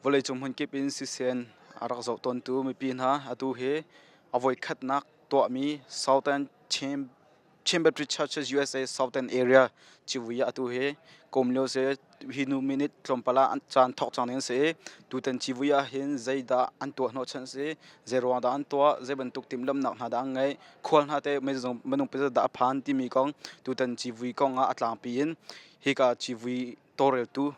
Vawleicung hmunkip in sisen a rak zoh tawntu mipi hna atu hi a voikhatnak tuahmi Southern Chamber Churches USA Southern Area civui ah atu hi kum lio si. Hi nu minute tlawmpal ah caan thawk cang ding an si i tutan civui ah hin zeidah an tuah hnawhchan si, zei ruang dah an tuah, zei bantuk timhlamhnak hna dah an ngeih, khual hna teh minung pazat dah a phan timi kong tutan civui kong ah a tlangpi in hika civui tawlreltu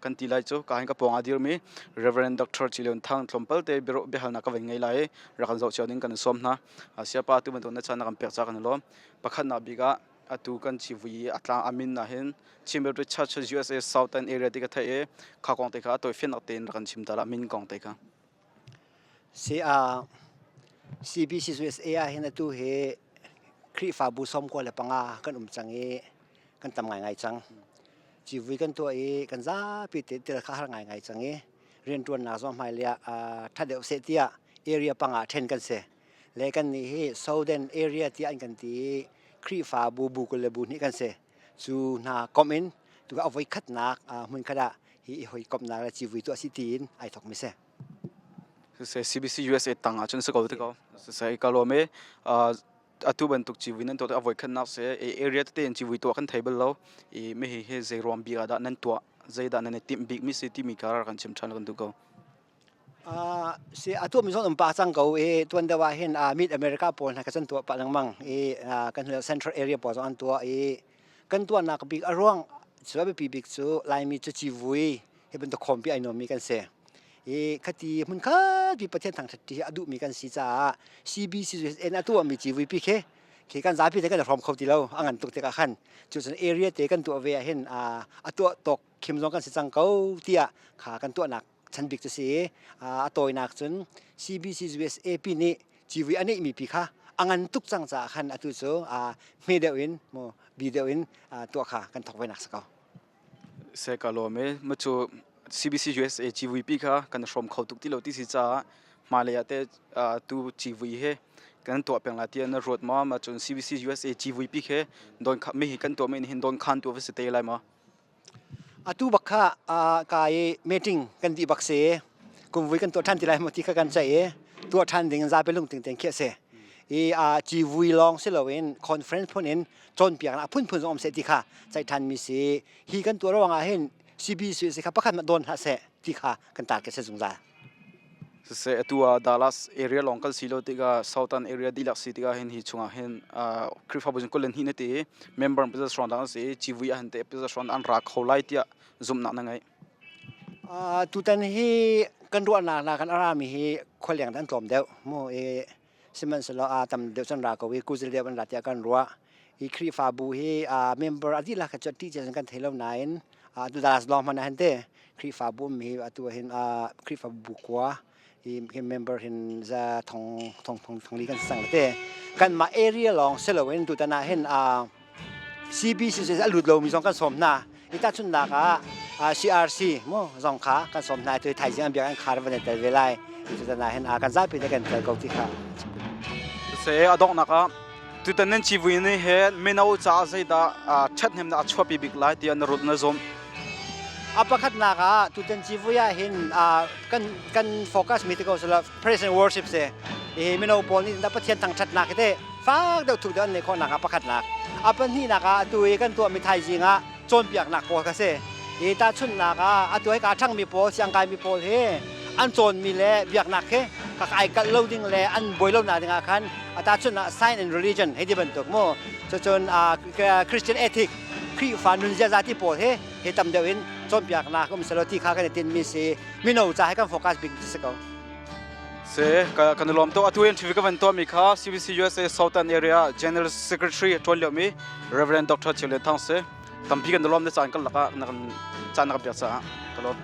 kan ti lai cu ka hin ka pawng ah dirmi Reverend Dr. Chilion Thang tlawmpal te biahalnak ka van ngei lai i rak kan zoh cio ding kan sawm hna. Siapa tu bantuk na chan na kan pek ca kan i lawm. Pakhatnak bik ah atu kan civui i a tlang a min ah hin Chin Baptist Church USA Southern Area ti ka theih i kha kong te kha a tawifiannak tein rak kan chim ta la min kong te kha. Si a CBC USA ah hin atu hi Khrihfabu 95 kan um cang i kan tam ngaingai cang. Civui kan tuah i kan zapi te tel kha har ngaingai cang i rianṭuannak zong hmailei ah ṭha deuh seh tiah area panga ṭhen kan si. Le kan nih hi Southern area tiah an kan ti i Khrihfabu bu 22 kan si. Cu hna komh in tu a voi khatnak hmun khat ah hi i hawikomhnak le civui tuah si tiin ai thawkmi si. Siseh CBC USA tang ah cun si ko ti ko. Siseh ka lawm i atu bantuk civui nan tuah a voikhatnak si area tete in civui tuah kan thei bal lo i mi hi hi zei ruang bik ah dah nan tuah zeidah nan i timh bik mi si timi kha kan chim ṭhan kan duh ko. Si atu mi zong um pa cang ko i tuan deuh ah hin Mid America pawl hna ka can tuah pah lengmang i kan Central area pawl zong an tuah i kan tuahnak bik a ruang cu a biapi bik cu Laimi cu civui hi bantuk khawmpi ai nuammi kan si. I khati hmun khat pi Pathian thangṭhat ṭi hi a duhmi kan si caah CBC in a tuahmi civui pi khi khi kan zapi te kan i hrawm kho ti lo a ngan tuk tikah khan cucun area te kan tuah ve ah hin a tuah tawk khim zong kan si cang ko tiah kha kan tuahnak chan bik cu si a tawinak cun CBC USAP nih civui a neihmi pi kha a ngan tuk cang caah khan atu cu hme deuh in mu bi deuh in tuah kha kan thawk ve nak si ko. Se ka lawm e ma cu CBC USA civui pi kha kan hrawm kho tuk ti lo ti si caah hmailei ah te tu civui he kan tuah peng la tiah na ruat ma ma cun CBC USA civui pi khe don kha mi hi kan tuah mi hin don khan tu va si te lai ma Atu bak kha ka i meeting kan dih bak si. Kumvui kan tuah ṭhan ti lai maw ti kha kan ceih i tuah ṭhan ding in zapi lungting tein khi a si. I civui lawng si loin conference phun in cawnpiaknak a phunphun zong um seh ti kha ceih ṭhanmi si. Hi kan tuah ruangah hin CBC kha pakhat hmanh dawn hlah seh ti kha kan target si zungzal. Siseh atu ah Dallas area lawng kan si lo tikah Southern area dihlak si tikah hin hi chungah hin Khrihfabu zung 22 na ti i member pizza hrawng dang an si i civui ah hin te pizza hrawng an ra kho lai tiah zumhnak na ngeih. Tutan hi kan ruahnak na kan a rami hi khualeng an tlawm deuh mu i sihmanhsehlaw a tam deuh cun ra ko i kuzil deuh an ra tiah kan ruah. Hi Khrihfabu hi member a dihlak cu ṭih cun kan thei lo nain tu Dallas lawng hmanh ah hin te Khrihfabu um hi atu ah hin Khrihfabu bu kua hi member hin za thong thong thong thong li kan sang te kanmah area lawng si loin tutan ah hin CBC a lut lomi zong kan sawm hna. I tahchunhnak ah CRC mu zong kha kan sawm hna. Tu thaizing an biak an khar van tel ve lai. Tutan ah hin kan zapi te kan tel ko ti kha. Se a donghnak ah tutan nan civui ni he mino caah zeidah ṭhathnemnak a chuahpi bik lai tiah na ruat na zumh? A pakhatnak ah tutan civui ah hin kan kan focus mi te ko sala praise and worship se hi mino pawl nih Pathian thangṭhatnak hi te fak deuh thuk deuh an neih khawhnak ah pakhatnak a pahnihnak ah atu i kan tuahmi thaizing ah cawnpiaknak pawl kha si i tahchunhnak ah atu hi kaa ṭhangmi pawl siangkaimi pawl hi an cawnmi le biaknak hi ka ai kalh lo ding le an buai lo nak ding ah khan a tahchunhnak science and religion hei ti bantuk mu cucun Christian ethic Khrihfa nun ziaza ti pawl hi hi tam deuh in cawnpiaknak um selaw ti kha kan i tinhmi si mino ca hi kan focus bik si ko. Se kan i lawm tuk atu in TV ka van tuahmi kha CBC USA Southern Area General Secretary a ṭuan liomi Reverend Dr. Chiu Lian Thang si. Tampi kan i lawm na caan kan lakah na kan caan na kan pek caah ka lawm.